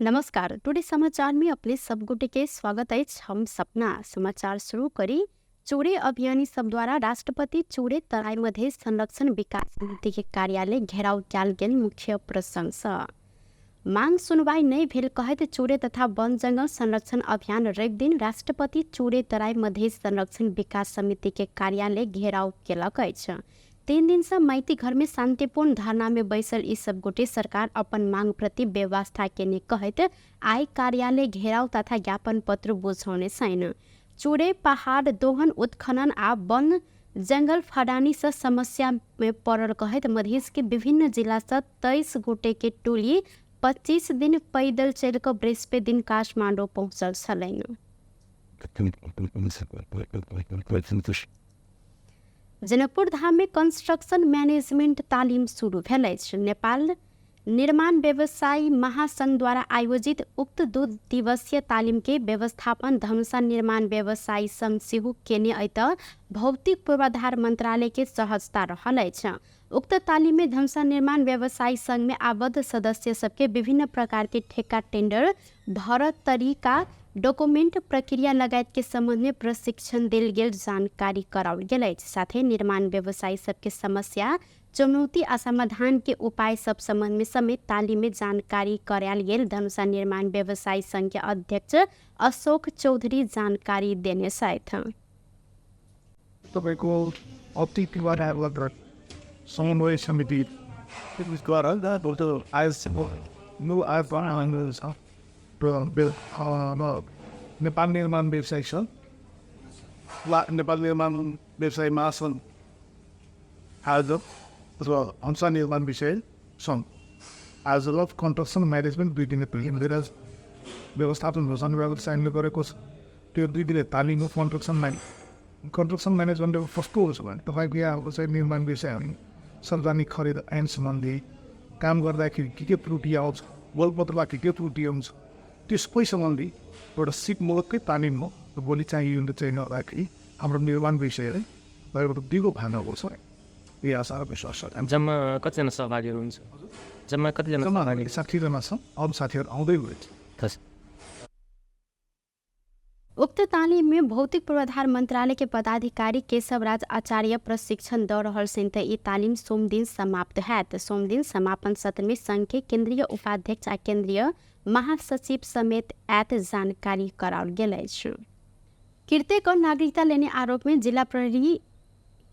नमस्कार। टुडे समाचार में अपने सब गुटे के स्वागत है। हम सपना समाचार शुरू करी। चूड़े अभियानी सब द्वारा राष्ट्रपति चूड़े तराई मध्य संरक्षण विकास समिति के कार्यालय घेराव कैल गेल मुख्य प्रशंसा। मांग सुनवाई नहीं भेल कहत चूड़े तथा वन जंगल संरक्षण अभियान रवि दिन राष्ट्रपति चूड़े तराई मध्य संरक्षण विकास समिति के कार्यालय घेराव केलक अछि। 3 दिन से माइती घर में शांतिपूर्ण धरना में बैसल ई सब गोटे सरकार अपन मांग प्रति व्यवस्था केने कहत आई कार्यालय घेराव तथा ज्ञापन पत्र बुझौने छैन। चूड़े पहाड़ दोहन उत्खनन आ वन जंगल फडानी से समस्या में पड़ल कहत मधेश के विभिन्न जिला से 23 गोटे के टोली 25 दिन पैदल चल कर बृहस्पति दिन काठमांडू पहुंचल छलैन। जनकपुर धाम में कंस्ट्रक्शन मैनेजमेंट तालीम शुरू भेल अछि। नेपाल निर्माण व्यवसायी महासंघ द्वारा आयोजित उक्त 2 दिवसीय तालीम के व्यवस्थापन धनुषा निर्माण व्यवसायी संघ सेहो केने अत भौतिक पूर्वाधार मंत्रालय के सहजता रहल अछि। उक्त तालीम में धनुषा निर्माण व्यवसायी संघ में आबद्ध सदस्य सबके विभिन्न प्रकार के ठेका टेंडर भर तरीका डॉक्यूमेंट प्रक्रिया लगायत के संबंध में प्रशिक्षण देल गेल जानकारी कराओल गेल अछि। साथ ही निर्माण व्यवसायी सबके समस्या चुनौती आ समाधान के उपाय सब संबंध में समेत तालीम में जानकारी करायल गेल। धनुषा निर्माण व्यवसायी संघ के अध्यक्ष अशोक चौधरी जानकारी देने साथ समन्वय समिति नेपाल निर्माण व्यवसायी संघ नेपाल निर्माण व्यवसायी महासंघ आयोजक अथवा धनुषा निर्माण विषय संघ आयोजक कन्स्ट्रक्सन म्यानेजमेन्ट 2 दिने तालिम व्यवस्थापन घोषणा व्यवसायले गरेको छ। त्यो 2 दिने तालिम हो। कन्स्ट्रक्सन म्यानेजमेन्ट कस्तो हुन्छ भने तपाईँको यहाँ चाहिँ निर्माण विषयहरू सार्वजनिक खरिद ऐन सम्बन्धी काम गर्दाखेरि के त्रुटि आउँछ, गोलपत्रमा के त्रुटि आउँछ, त्यसकै सम्बन्धी एउटा सिपमूलकै तालिम हो। भोलि चाहिँ यो चाहिँ नराखी हाम्रो निर्माण विषयले लगभग 2 भागको छ। यही आशा र विश्वास छ। जम्मा कतिजना सहभागीहरू हुन्छ? जम्मा कतिजना? जम्मा 60 जना छन्। अरू साथीहरू आउँदै हुनुहुन्छ। उक्त तालीम में भौतिक पूर्वाधार मंत्रालय के पदाधिकारी केशवराज आचार्य प्रशिक्षण द रहल छन्। ई तालीम सोम दिन समाप्त हैत। सोम दिन समापन सत्र में संघ के केंद्रीय उपाध्यक्ष आ केंद्रीय महासचिव समेत ऐत जानकारी कराओल गेल अछि। कीर्तिक नागरिकता लेने आरोप में जिला प्रहरी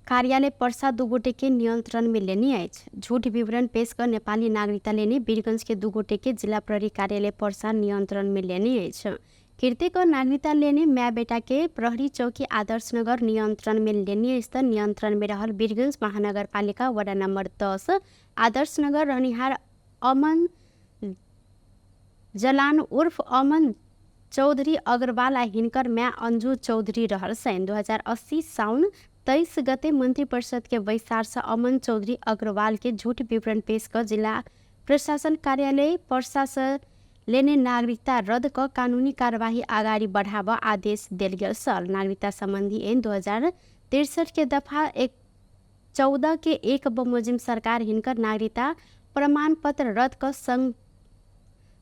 कार्यालय पर्सा 2 गोटे के नियंत्रण में लेने अछि। झूठ विवरण पेश कर नेपाली नागरिकता लेने वीरगंज के 2 गोटे के जिला प्रहरी कार्यालय पर्सा नियंत्रण में लेने अछि। कीर्तिक नागरिकता लेने माय बेटा के प्रहरी चौकी आदर्शनगर नियंत्रण में लेने स्तर नियंत्रण में रहल वीरगंज महानगर पालिका वडा नंबर 10 आदर्शनगर रहनिहार अमन जलान उर्फ अमन चौधरी अग्रवाल आ हिनकर माय अंजू चौधरी रहल छन्। 2080 साउन 23 गते मंत्री परिषद के वैसार से अमन चौधरी अग्रवाल के झूठ विवरण पेश कर जिला प्रशासन कार्यालय पर्सा से लेने नागरिकता रद्द क कानूनी कार्यवाही अगाडि बढ़ावा आदेश देल गेल छल। नागरिकता संबंधी ऐन 2063 के दफा 14 के 1 बमोजिम सरकार हिनकर नागरिकता प्रमाण पत्र रद्द क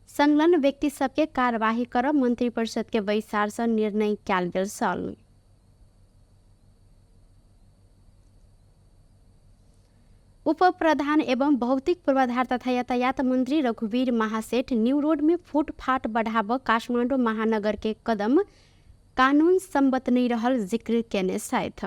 संलग्न व्यक्ति सबके कार्यवाही कर मंत्री परिषद के वैसार से निर्णय कैल गेल छल। उप प्रधान एवं भौतिक पूर्वाधार तथा यातायात मंत्री रघुवीर महासेठ न्यू रोड में फुटफाट बढ़ाव काठमांडू महानगर के कदम कानून सम्मत नहीं रहल जिक्र केने साथ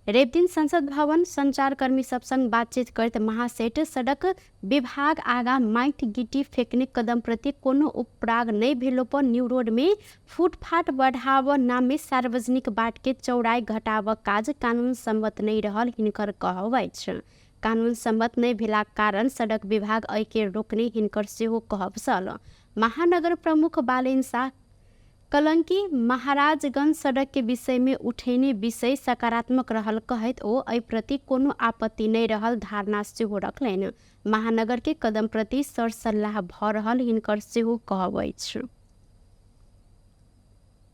रेप दिन संसद भवन संचारकर्मी सब संग बातचीत करते महासेठ सड़क विभाग आगा माइट गिट्टी फेंकने कदम प्रति कोनो उपराग नहीं भेलो पर न्यू रोड में फुटफाट बढ़ाव नाम में सार्वजनिक बाट के चौड़ाई घटाव काज कानून सम्मत नहीं रहल हिनकर कहब अछि। कानून सम्मत नहीं भेला कारण सड़क विभाग ऐके रोकने हिनकर सेहो कहब छल। महानगर प्रमुख बालेन शाह कलंकी महाराजगंज सड़क के विषय में उठेने विषय सकारात्मक रहल कहत ओ एहि प्रति कोनो आपत्ति नहीं रहल धारणा सेहो रखलनि। महानगर के कदम प्रति सरसल्लाह भ रहल हिनकर सेहो कहब अछि।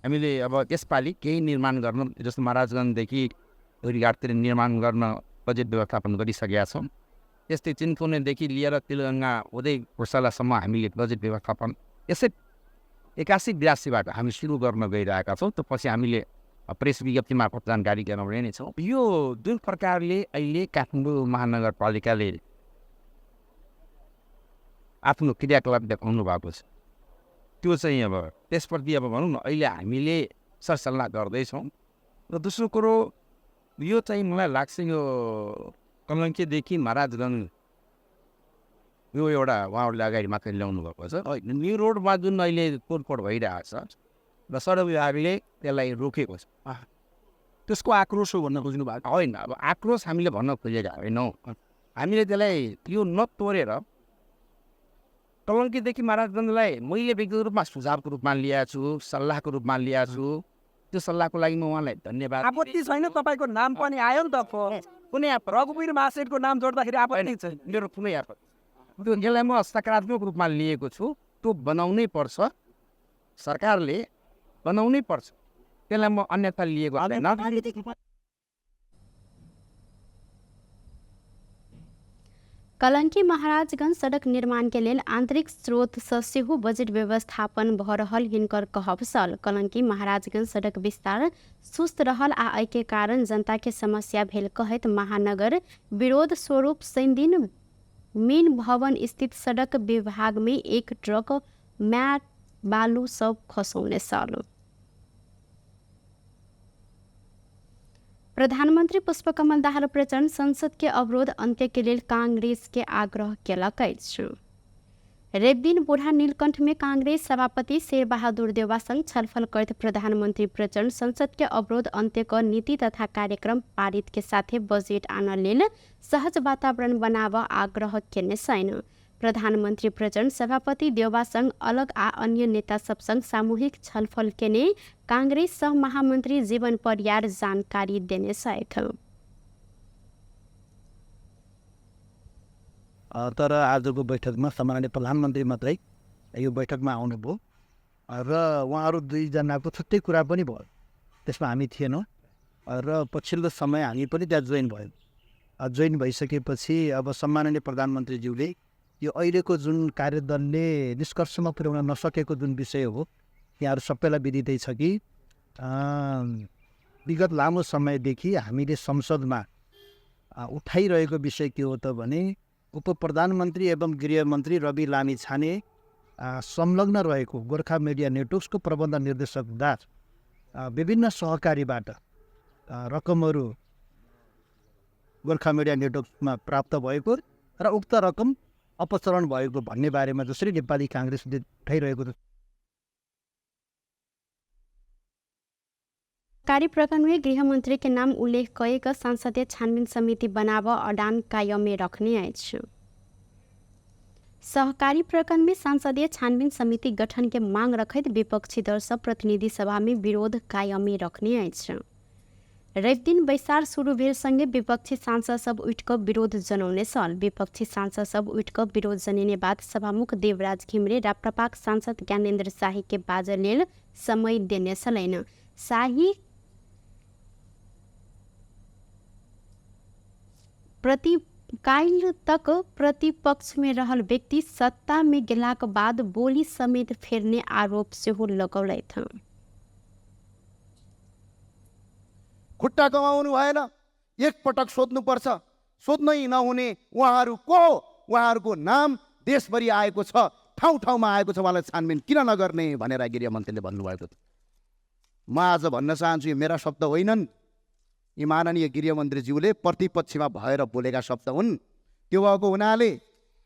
हामीले अब यसपालि केही निर्माण गर्न जस्तो महाराजगंजदेखि रिघाटतिर निर्माण गर्न बजेट व्यवस्थापन गरिसकेका छौँ। त्यस्तै चिन्तवनदेखि लिएर तिलगङ्गा हुँदै घोषालासम्म हामीले बजेट व्यवस्थापन यसै 81-82बाट हामी सुरु गर्न गइरहेका छौँ। त्यो पछि हामीले प्रेस विज्ञप्ति मार्फत जानकारी गराउने नै छौँ। यो जुन प्रकारले अहिले काठमाडौँ महानगरपालिकाले आफ्नो क्रियाकलाप देखाउनु भएको छ, त्यो चाहिँ अब त्यसप्रति अब भनौँ न अहिले हामीले सरसल्लाह गर्दैछौँ। र दोस्रो कुरो यो चाहिँ मलाई लाग्छ यो कलङ्कीदेखि महाराजगञ्ज यो एउटा उहाँहरूले अगाडि मात्रै ल्याउनु भएको छ। न्यु रोडमा जुन अहिले तोडफोड भइरहेको छ र सडक विभागले त्यसलाई रोकेको छ। त्यसको आक्रोश हो भन्न खोज्नु भएको होइन, अब आक्रोश हामीले भन्न खोजेका होइनौँ। हामीले त्यसलाई त्यो नतोडेर कलङ्कीदेखि महाराजगञ्जलाई मैले व्यक्तिगत रूपमा सुझावको रूपमा ल्याएको छु, सल्लाहको रूपमा ल्याएको छु। त्यो सल्लाहको लागि म उहाँलाई धन्यवाद। आपत्ति छैन? तपाईँको नाम पनि आयो नि त, कुनै रघुवीर महासेठको नाम जोड्दाखेरि आपत्ति छैन? मेरो कुनै आपत्ति, त्यो यसलाई म सकारात्मक रूपमा लिएको छु। त्यो बनाउनै पर्छ, सरकारले बनाउनै पर्छ, त्यसलाई म अन्यथा लिएको छैन। कलंकी महाराजगंज सड़क निर्माण के लेल आंतरिक स्रोत सँ सेहो बजट व्यवस्थापन भ रहल हिनकर कहब सल। कलंकी महाराजगंज सड़क विस्तार सुस्त रहल आ एहि के कारण जनता के समस्या भेल कहैत महानगर विरोध स्वरूप शनि दिन मेन भवन स्थित सड़क विभाग में एक ट्रक मैट बालू सब खसौने सल। प्रधानमंत्री पुष्पकमल दाहाल प्रचंड संसद के अवरोध अंत्य के लिए कांग्रेस के आग्रह केलक अछि। रवि दिन बूढ़ा नीलकंठ में कांग्रेस सभापति शेर बहादुर देउवा संग छलफल करते प्रधानमंत्री प्रचंड संसद के अवरोध अंत्य क नीति तथा कार्यक्रम पारित के साथे बजेट आन लेल सहज वातावरण बनाव आग्रह केने छैन। प्रधानमंत्री प्रचंड सभापति देउवा संग अलग आ अन्य नेता सब संग सामूहिक छलफल केने कांग्रेस सह महामंत्री जीवन परियार जानकारी देने छथि। तर आजको बैठकमा सम्माननीय प्रधानमन्त्री मात्रै यो बैठकमा आउनुभयो र उहाँहरू दुईजनाको छुट्टै कुरा पनि भयो, त्यसमा हामी थिएनौँ र पछिल्लो समय हामी पनि त्यहाँ जोइन भयौँ। जोइन भइसकेपछि अब सम्माननीय प्रधानमन्त्रीज्यूले यो अहिलेको जुन कार्यदलले निष्कर्षमा पुर्याउन नसकेको जुन विषय हो, यहाँहरू सबैलाई विदितै छ कि विगत लामो समयदेखि हामीले संसदमा उठाइरहेको विषय के हो त भने उप प्रधानमन्त्री एवं गृहमन्त्री रवि लामिछाने संलग्न रहेको गोर्खा मिडिया नेटवर्क्सको प्रबन्ध निर्देशक दास विभिन्न सहकारीबाट रकमहरू गोर्खा मिडिया नेटवर्क्समा प्राप्त भएको र उक्त रकम अपचरण भएको भन्ने बारेमा जसरी नेपाली कांग्रेसले उठाइरहेको छ। कार्य प्रकरण में गृह मंत्री के नाम उल्लेख करेका संसदीय छानबीन समिति बनाव अडान कायमे रखने अछि। सहकारी प्रकरण में संसदीय छानबीन समिति गठन के मांग रखैत विपक्षी दल सब प्रतिनिधि सभा में विरोध कायमे रखने अछि। रवि दिन बैसार शुरू भेल संगे विपक्षी सांसद सब उठिक विरोध जनाउने सल। विपक्षी सांसद सब उठिक विरोध जनाउने बाद सभामुख देवराज घिमिरे राप्रपाक सांसद ज्ञानेन्द्र शाही के बाज लेल समय देने छलैन। शाही काल्हि तक प्रतिपक्ष में रहल व्यक्ति सत्ता में गेलाक बाद बोली समेत फेर्ने आरोप सेहो लगौलथि। खुट्टा कमाउनु भएन, एकपटक सोध्नुपर्छ, सोध्नै नहुने उहाँहरू को हो? उहाँहरूको नाम देशभरि आएको छ, ठाउँ ठाउँमा आएको छ, उहाँलाई छानबिन किन नगर्ने भनेर गृहमन्त्रीले भन्नुभएको थियो। म आज भन्न चाहन्छु, यो मेरा शब्द होइनन्, यी माननीय गृहमन्त्रीज्यूले प्रतिपक्षमा भएर बोलेका शब्द हुन्। त्यो भएको हुनाले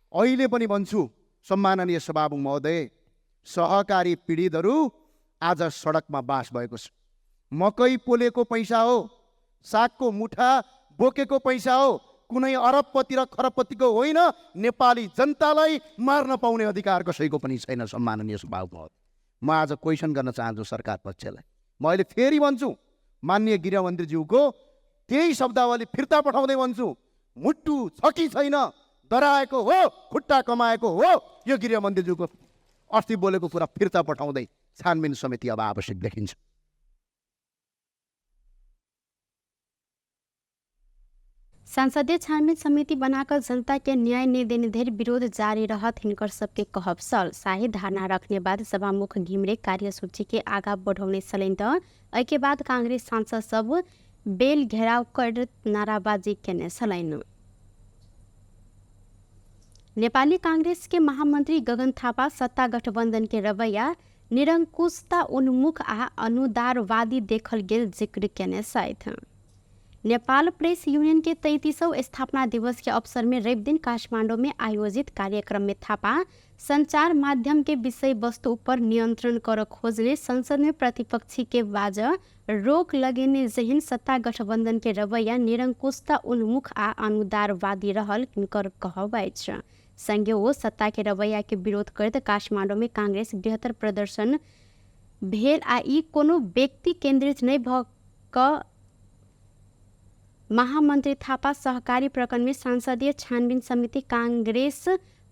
अहिले पनि भन्छु, सम्माननीय सभामुख महोदय, सहकारी पीडितहरू आज सडकमा बास भएको छ। मकै पोलेको पैसा हो, सागको मुठा बोकेको पैसा हो, कुनै अरबपति र खरबपतिको होइन। नेपाली जनतालाई मार्न पाउने अधिकार कसैको पनि छैन। सम्माननीय सभामुख महोदय, म आज क्वेसन गर्न चाहन्छु सरकार पक्षलाई। म अहिले फेरि भन्छु, माननीय गृहमन्त्रीज्यूको त्यही शब्दावली फिर्ता पठाउँदै भन्छु, मुट्टु छ कि छैन, डराएको हो, खुट्टा कमाएको हो, यो गृहमन्त्रीज्यूको अस्ति बोलेको कुरा फिर्ता पठाउँदै छानबिन समिति अब आवश्यक देखिन्छ। संसदीय छानबीन समिति बनाकर जनता के न्याय नहीं देने धरि विरोध जारी रहत हिनकर सबके कहब सल। शाही धारणा रखने बाद सभामुख घिमरे कार्यसूची के आगा बढ़ाउने छलैन त एके बाद कांग्रेस सांसद सब बेल घेराव कर नाराबाजी केने छलैन। नेपाली कांग्रेस के महामंत्री गगन थापा सत्ता गठबंधन के रवैया निरंकुशता उन्मुख आ अनुदारवादी देखल गेल जिक्र केने छथि। नेपाल प्रेस यूनियन के 33वां स्थापना दिवस के अवसर में रवि दिन काठमांडू में आयोजित कार्यक्रम में थापा संचार माध्यम के विषय वस्तु पर नियंत्रण कर खोजने, संसद में प्रतिपक्षी के बाज रोक लगेने जहिन सत्ता गठबंधन के रवैया निरंकुशता उन्मुख आ अनुदारवादी रहल हिनकर कहब अछि। संगे ओ सत्ता के रवैया के विरोध करते काठमांडू में कांग्रेस बृहत्तर प्रदर्शन भेल आ ई कोनो व्यक्ति केंद्रित नहीं भ क महामंत्री थापा सहकारी प्रकरण में संसदीय छानबीन समिति कांग्रेस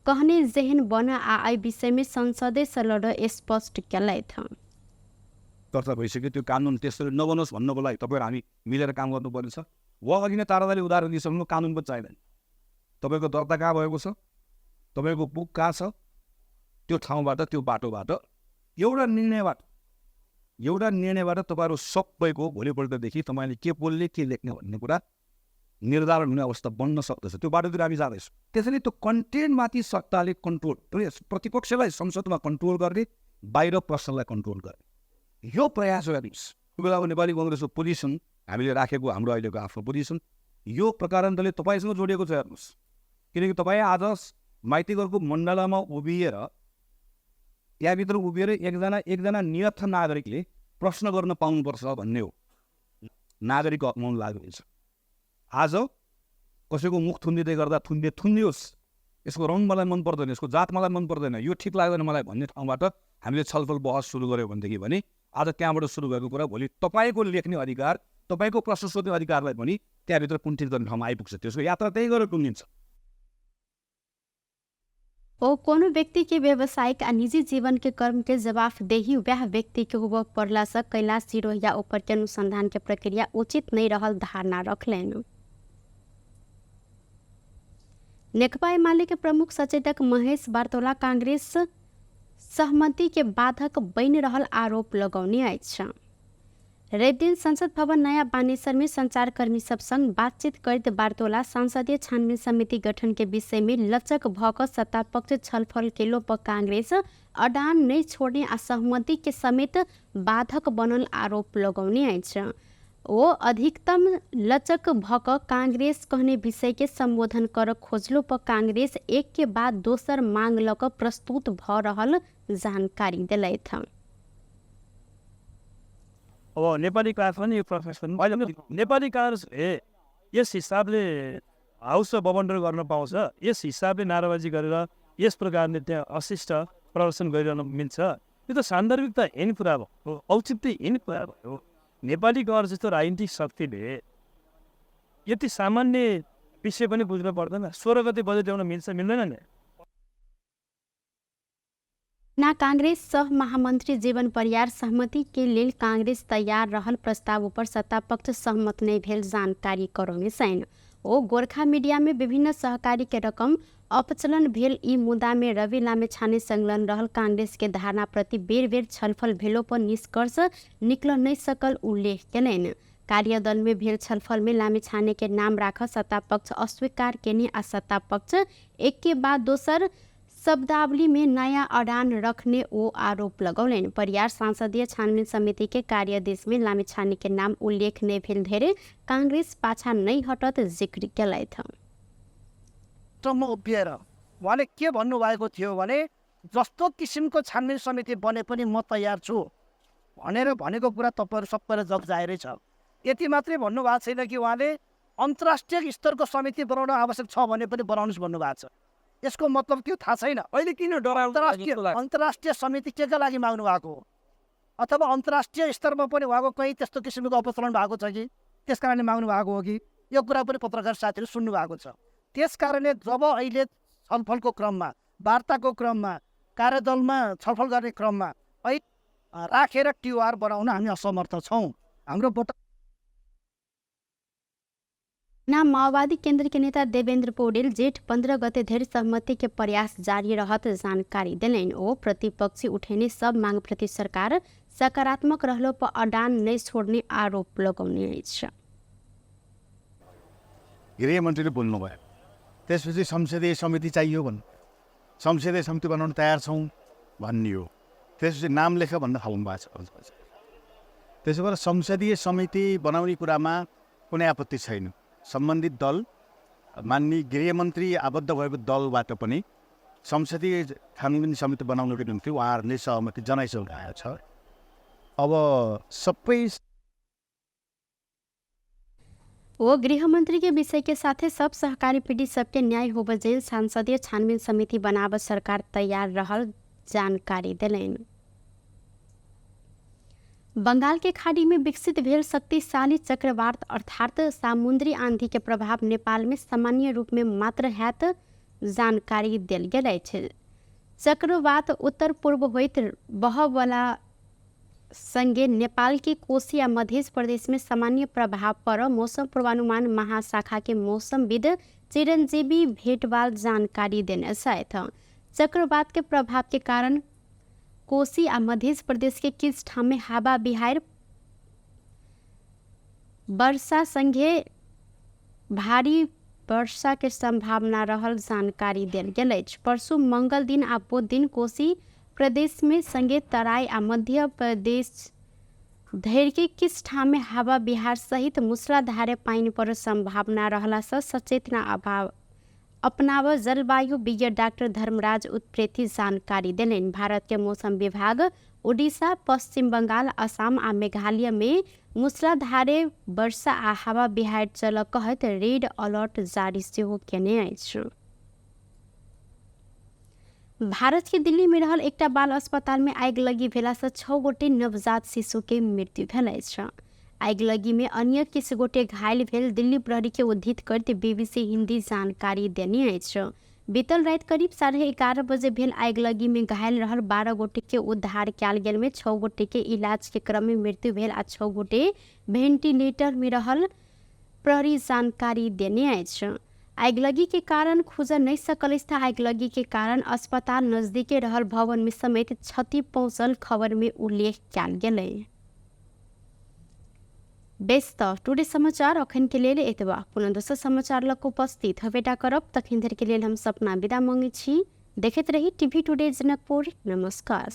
कहने जहन बना आ एहि विषय में संसदीय सलड स्पष्ट केलथि। चर्चा भइसक्यो त्यो कानुन त्यसरी नबनोस् भन्नको लागि तपाईँहरू हामी मिलेर काम गर्नुपर्ने छ। वा अघि नै तारादाले उदाहरण दिइसक्नु कानुन पनि चाहिँदैन। तपाईँको दर्ता कहाँ भएको छ, तपाईँको बुक कहाँ छ, त्यो ठाउँबाट त्यो बाटोबाट एउटा निर्णयबाट तपाईँहरू सबैको भोलिपल्टदेखि तपाईँले के बोल्ने के लेख्ने भन्ने कुरा निर्धारण हुने अवस्था बन्न सक्दछ। त्यो बाटोतिर हामी जाँदैछौँ। त्यसैले त्यो कन्टेन्टमाथि सत्ताले कन्ट्रोल, प्रतिपक्षलाई संसदमा कन्ट्रोल गर्ने, बाहिर प्रश्नलाई कन्ट्रोल गर्ने यो प्रयास गर्नुहोस्। त्यो बेला अब नेपाली कङ्ग्रेसको पोजिसन हामीले राखेको हाम्रो अहिलेको आफ्नो पोजिसन यो प्रकारान्तरले तपाईँसँग जोडिएको छ हेर्नुहोस्। किनकि तपाईँ आज माइतीघरको मण्डलामा उभिएर त्यहाँभित्र उभिएर एकजना निरक्ष नागरिकले प्रश्न गर्न पाउनुपर्छ भन्ने हो। नागरिकको हकमा लागु हुन्छ। आज कसैको मुख थुन्दिँदै गर्दा थुन्दियोस्, यसको रङ मलाई मन पर्दैन, यसको जात मलाई मन पर्दैन, यो ठिक लाग्दैन मलाई भन्ने ठाउँबाट हामीले छलफल बहस सुरु गऱ्यौँ भनेदेखि भने आज त्यहाँबाट सुरु भएको कुरा भोलि तपाईँको लेख्ने अधिकार, तपाईँको प्रश्न सोध्ने अधिकारलाई पनि त्यहाँभित्र कुण्ठित गर्ने ठाउँमा आइपुग्छ। त्यसको यात्रा त्यही गरेर टुङ्गिन्छ। ओ कोनो व्यक्ति के व्यवसायिक आ निजी जीवन के कर्म के जवाबदेही वह व्यक्ति के हुआ पड़ला से कैलाश सिरोहिया ऊपर के अनुसंधान के प्रक्रिया उचित नहीं रहल धारणा रखलेन। नेकपा एमाले के प्रमुख सचेतक महेश बार्तोला कांग्रेस सहमति के बाधक बन रहल आरोप लगौने अछि। रवि दिन संसद भवन नया बानेश्वर में संचारकर्मी सब संग बातचीत करते बार्तोला संसदीय छानबीन समिति गठन के विषय में लचक भक सत्ता पक्ष छलफल केलो पर कांग्रेस अडान नहीं छोड़ने असहमति के समेत बाधक बनल आरोप लगौने अछि। ओ अधिकतम लचक भक कांग्रेस कहने विषय के संबोधन कर खोजलो पर कांग्रेस एक के बाद दोसर मांग लक प्रस्तुत भ रहल जानकारी दिलैथ। अब नेपाली काङ्ग्रेस पनि यो प्रोफेसन अहिले नेपाली काङ्ग्रेसले यस हिसाबले हाउस बबन्डर गर्न पाउँछ, यस हिसाबले नाराबाजी गरेर यस प्रकारले त्यहाँ अशिष्ट प्रदर्शन गरिरहन मिल्छ। यो त सान्दर्भिकता हेर्ने कुरा भयो, औचित्य हेर्ने कुरा भयो। नेपाली काङ्ग्रेस जस्तो राजनीतिक शक्तिले यति सामान्य विषय पनि बुझ्नु पर्दैन। 16 गते बजेट ल्याउन मिल्छ मिल्दैन नि? ना कांग्रेस सह महामंत्री जीवन परियार सहमति के लेल कांग्रेस तैयार रहल प्रस्ताव पर सत्ता पक्ष सहमत नहीं भेल जानकारी करौने छैन। ओ गोरखा मीडिया में विभिन्न सहकारी के रकम अपचलन भेल ई मुद्दा में रवि लामेछाने संलग्न रहल कांग्रेस के धारणा प्रति बेर बेर छलफल भेलो पर निष्कर्ष निकल नहीं सकल उल्लेख केलैन। कार्यदल में भेल छलफल में लामेछाने के नाम राख सत्ता पक्ष अस्वीकार केने आ सत्ता पक्ष एक के बाद दोसर शब्दावली में नया अडान रखने ओ आरोप लगौलेन। परियार संसदीय छानबीन समिति के कार्यादेश में लामेछाने के नाम उल्लेख नहीं भेल धेरे कांग्रेस पाछा नहीं हटत जिक्र केलैथ। सम्म उभिएर उहाँले के भन्नुभएको थियो भने जस्तो किसिमको छानबिन समिति बने पनि म तयार छु भनेर भनेको कुरा तपाईँहरू सबैलाई जगजाहेरै छ। यति मात्रै भन्नुभएको छैन कि उहाँले अन्तर्राष्ट्रिय स्तरको समिति बनाउन आवश्यक छ भने पनि बनाउनुहोस् भन्नुभएको छ। यसको मतलब के थाहा छैन। अहिले किन अन्तर्राष्ट्रिय समिति केका लागि माग्नु भएको हो, अथवा अन्तर्राष्ट्रिय स्तरमा पनि उहाँको कहीँ त्यस्तो किसिमको अपचलन भएको छ कि त्यस कारणले माग्नु भएको हो कि, यो कुरा पनि पत्रकार साथीहरू सुन्नु भएको छ। त्यस कारणले जब अहिले छलफलको क्रममा, वार्ताको क्रममा, कार्यदलमा छलफल गर्ने क्रममा राखेर टिआर बनाउन हामी असमर्थ छौँ। हाम्रो नाम माओवादी केंद्र के नेता देवेंद्र पौडेल जेठ 15 गते धेरै सहमति के प्रयास जारी रहत जानकारी दिलैन। ओ प्रतिपक्षी उठेने सब मांग प्रति सरकार सकारात्मक रहलो पर अडान नहीं छोड्ने आरोप लगाउने छ। गृहमन्त्रीले बोल्नुभयो त्यसपछि संसदीय समिति चाहियो भन्नु, संसदीय समिति बनाउन तयार छौँ भनियो। त्यसपछि नाम लेख भन्न थाल्नु भएको छ। त्यसो भएर संसदीय समिति बनाउने कुरामा कुनै आपत्ति छैन। सम्बन्धित दल माननीय गृहमन्त्री आबद्ध भएको दलबाट पनि संसदीय छानबिन समिति बनाउनको निम्ति उहाँहरूले सहमति जनाइसक्नु भएको छ। अब सबै वो गृह मंत्री के विषय के साथ सब सहकारी पीड़ित सबके न्याय होब जेल सांसदीय छानबीन समिति बनाव सरकार तैयार रहल जानकारी दिलैन। बंगाल के खाड़ी में विकसित भेल शक्तिशाली चक्रवात अर्थात सामुद्री आंधी के प्रभाव नेपाल में सामान्य रूप में मात्र हैत जानकारी दिल गेल छै। चक्रवात उत्तर पूर्व होइत बहवला संगे नेपाल के कोशी या मध्य प्रदेश में सामान्य प्रभाव पर मौसम पूर्वानुमान महाशाखा के मौसमविद चिरंजीवी भेटवाल जानकारी देने साथ चक्रवात के प्रभाव के कारण कोशी आ मध्य प्रदेश के किस ठाम में हवा बिहार वर्षा संगे भारी वर्षा के संभावना रहल जानकारी देल गेल अछि। परसों मंगल दिन आ बुध दिन कोशी प्रदेश में संगे तराई आ मध्य प्रदेश धैर्य के किस ठाम में हवा बिहार सहित मूसलाधारे पानी पर संभावना रहला से सचेतना अभाव अपनाव जलवायु विज्ञ डॉक्टर धर्मराज उत्प्रेती जानकारी दिलेन। भारत के मौसम विभाग उड़ीसा पश्चिम बंगाल असम आ मेघालय में मूसलाधारे वर्षा आ हवा बिहार चल कहत रेड अलर्ट जारी सेहो केने अछि। भारत के दिल्ली में रहल एकटा बाल अस्पताल में आगि लगी भेला से 6 गोटे नवजात शिशु के मृत्यु भेल अछि। आगि लगी में अन्य किस गोटे घायल भेल दिल्ली प्रहरी के उद्धृत करते बीबीसी हिंदी जानकारी देने अछि। बीतल रात करीब 11:30 बजे भेल आगि लगी में घायल रहल 12 गोटे के उद्धार कयल गेल में 6 गोटे के इलाज के क्रम में मृत्यु भेल आ 6 गोटे वेंटिलेटर में रहल प्रहरी जानकारी देने अछि। आगलगी के कारण खुज नहीं सकल स्था आगलगी के कारण अस्पताल नजदीके रहल भवन में समेत क्षति पहुंचल खबर में उल्लेख कयल गेलै। बेस्त टुडे समाचार अखन के लेल एतबा पुनः दोसर समाचार लक उपस्थित हवेटा करब तखन धरि के लेल हम सपना विदा मांगे छी। देखैत रही टीवी टुडे जनकपुर। नमस्कार।